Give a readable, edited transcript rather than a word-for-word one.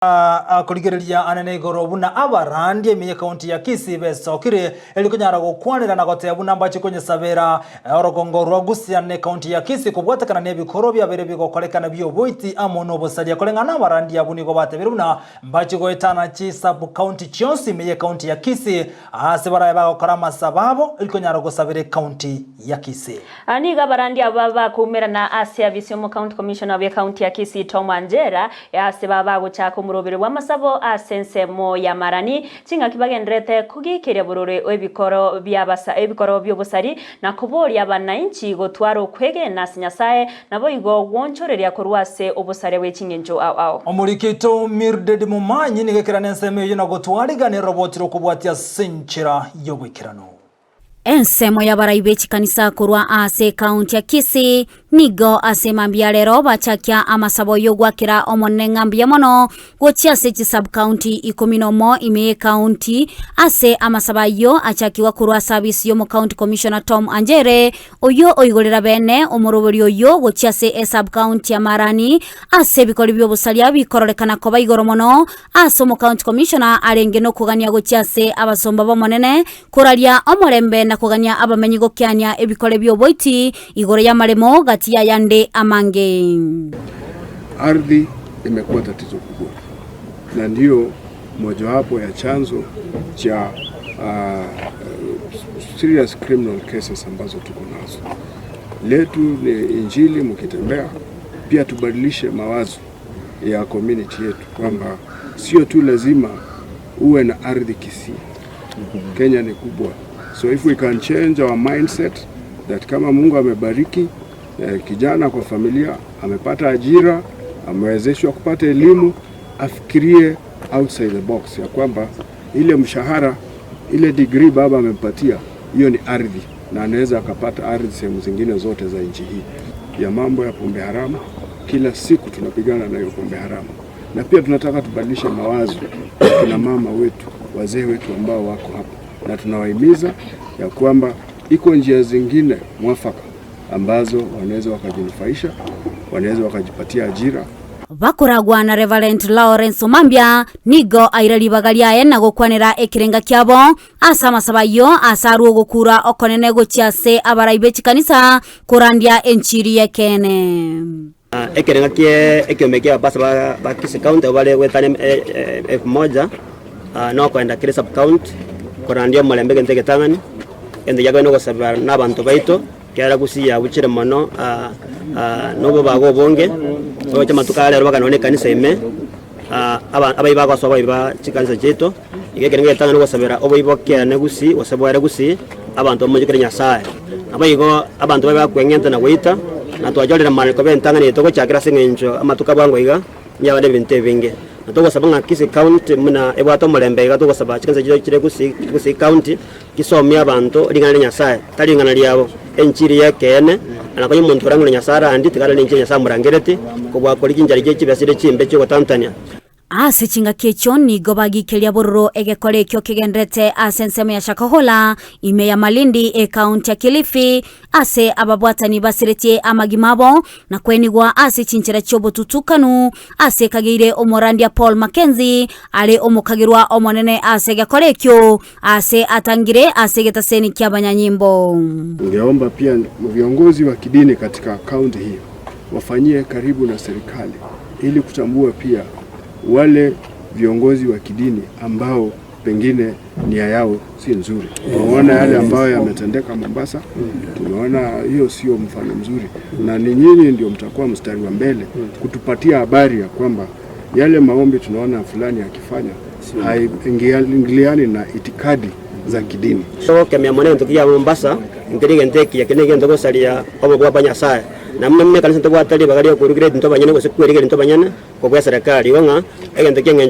Akorigereria anene igoro buna abarandia ime y'ekaunti ya Kisii besokire erio konyara gokwanera na goteba buna mbache konyesabera orogongo rwa Gusia na ekaunti ya Kisii kobwatekana nebikoro biabeire bigokorekana bioboiti amo nobosaria. Koreng'ana nabarandia abwo nigo batebire buna mbache goetana chi sub county chionsi ime y'ekaunti ya Kisii aase barabe bagokora amasabo abo erio konyara gosabera ekaunti ya Kisii. Aa nigo abarandia aba bakoumerana ase abisi y'omocounty commissioner bw'ecounty ya Kisii Tom Anjera, ase baba bagochaka omoroberi bw'amasabo ase ensemo ya Marani, chingaki bagendererete kogiikeria bororo ebikoro bi'abasa ebikoro bi'obosari na koboria abanainchi gotwara okwegena ase Nyasae, naboigo gwonchoreria korwa ase obosaria bwe chingencho ao ao. Omoriki oito Mildred Momanyi nigo ekerana ensemo eyio na gotwariganera roboti rokobwatia ase enchera y'oboikeranu. Ensemo y'abarai be chikanisa korwa ase ekaunti ya Kisii nigo ase mambia ya rero bachakia amasabo y'ogwakera Omonene ng'a mbuya mono gochia ase chisub-county ikomi nomo ime y'ekaunti ase amasabo ayio achakigwa korwa ase abisi y'omocounty commissioner Tom Anjere oyio oigorera bene omorobori oyio gochia ase esub-county ya Marani ase ebikori bi'obosaria bikororekana koba igoro mono ase omocounty commissioner arenge nokogania gochia ase abasomba b'Omonene Koraria omorembe na kogania abamenyi gokiania ebikore bi'oboiti igoro y'amaremo gati y'ayande amange. Ardhi imekuwa tatizo kubwa na ndiyo mojawapo ya chanzo cha uh, serious criminal cases ambazo tuko nazo. Letu ni Injili, mkitembea pia tubadilishe mawazo ya community yetu kwamba sio tu lazima uwe na ardhi Kisii. Kenya ni kubwa, so if we can change our mindset that kama Mungu amebariki eh, kijana kwa familia amepata ajira, amewezeshwa kupata elimu, afikirie outside the box ya kwamba ile mshahara ile degree baba amempatia hiyo ni ardhi, na anaweza akapata ardhi sehemu zingine zote za nchi hii. Ya mambo ya pombe haramu, kila siku tunapigana na hiyo pombe haramu, na pia tunataka tubadilishe mawazo kina mama wetu, wazee wetu ambao wako hapa, na tunawahimiza ya kwamba iko njia zingine mwafaka ambazo wanaweza wakajinufaisha, wanaweza wakajipatia ajira. Bakoragwa na Reverend Lawrence Omambia nigo aire ribaga riaye na gokwanera ekerenga kiabo ase amasabo ayio ase arwe ogokura okonene gochia ase abarai be chikanisa korandia enchiri y'ekeene. Ekerenga kie ekiombe kia ababasa ba ba Kisii County abwo bare goetania elfu moja nokoenda kera esub county korandia omorembe egento egetang'ani, egento gia kabere nogosaba na abanto baito ekiagera Gusii yabuchire mono na obobaga obonge, oroche amatuko aya rero mpaka nonye na ekanisa ime aba abayi bagosoa baiba chikanisa chiaito, iga ekerengo egetang'ani nogosabera oboibo kiane Gusii gose bware Gusii. Abanto bamochokere Nyasae. Naboigo abanto babe bakweng'enta na goita, na twachorire amariko b'entang'ani eye togochakera ase eng'encho amatuko a bwango iga niaba nebinto ebinge. Na togosaba ng'a Kisii County buna ebwate omorembe iga togosaba chikanisa chiria chire Gusii Gusii County chisomie abanto ring'ana ria Nyasae, tari ring'ana riabo, enchiri y'ekeene, na konya omonto orang'we na Nyasae arandie tiga arore enchiri Nyasae amorangeretie, kobua koria chinchera chie chibesa chiria chimbe chiogotantania. Ase chingaki echio nigo bagikeria bororo egekora ekio kegenderete ase ensemo ya Shakahola, ime ya Malindi, ekaunti ya Kilifi, ase ababwatani basiretie amagima abo na kwenigwa ase chinchera chi'obotutukanu ase ekageire omorandia Paul Mackenzie are omokagerwa omonene ase egekora ekio ase atangire ase egetaseni ki'abanyanyimbo. Ningeomba pia viongozi wa kidini katika kaunti hii wafanyie karibu na serikali ili kutambua pia wale viongozi wa kidini ambao pengine nia yao si nzuri. Tumeona yale ambayo yametendeka Mombasa, tumeona hiyo sio mfano mzuri, na ni nyinyi ndio mtakuwa mstari wa mbele kutupatia habari ya kwamba yale maombi tunaona fulani akifanya haingiliani na itikadi za kidini. Togokemia mono egento kia Mombasa, nkeri egento ekiya, keri negento gosaria obobua bwa Nyasae. Na buna buna ekanisa ntobwate ribaga ria okorugira ebinto abanyene gose kwerigeria intwe abanyene kobua eserekari. Igo ng'a egento ki'eng'encho.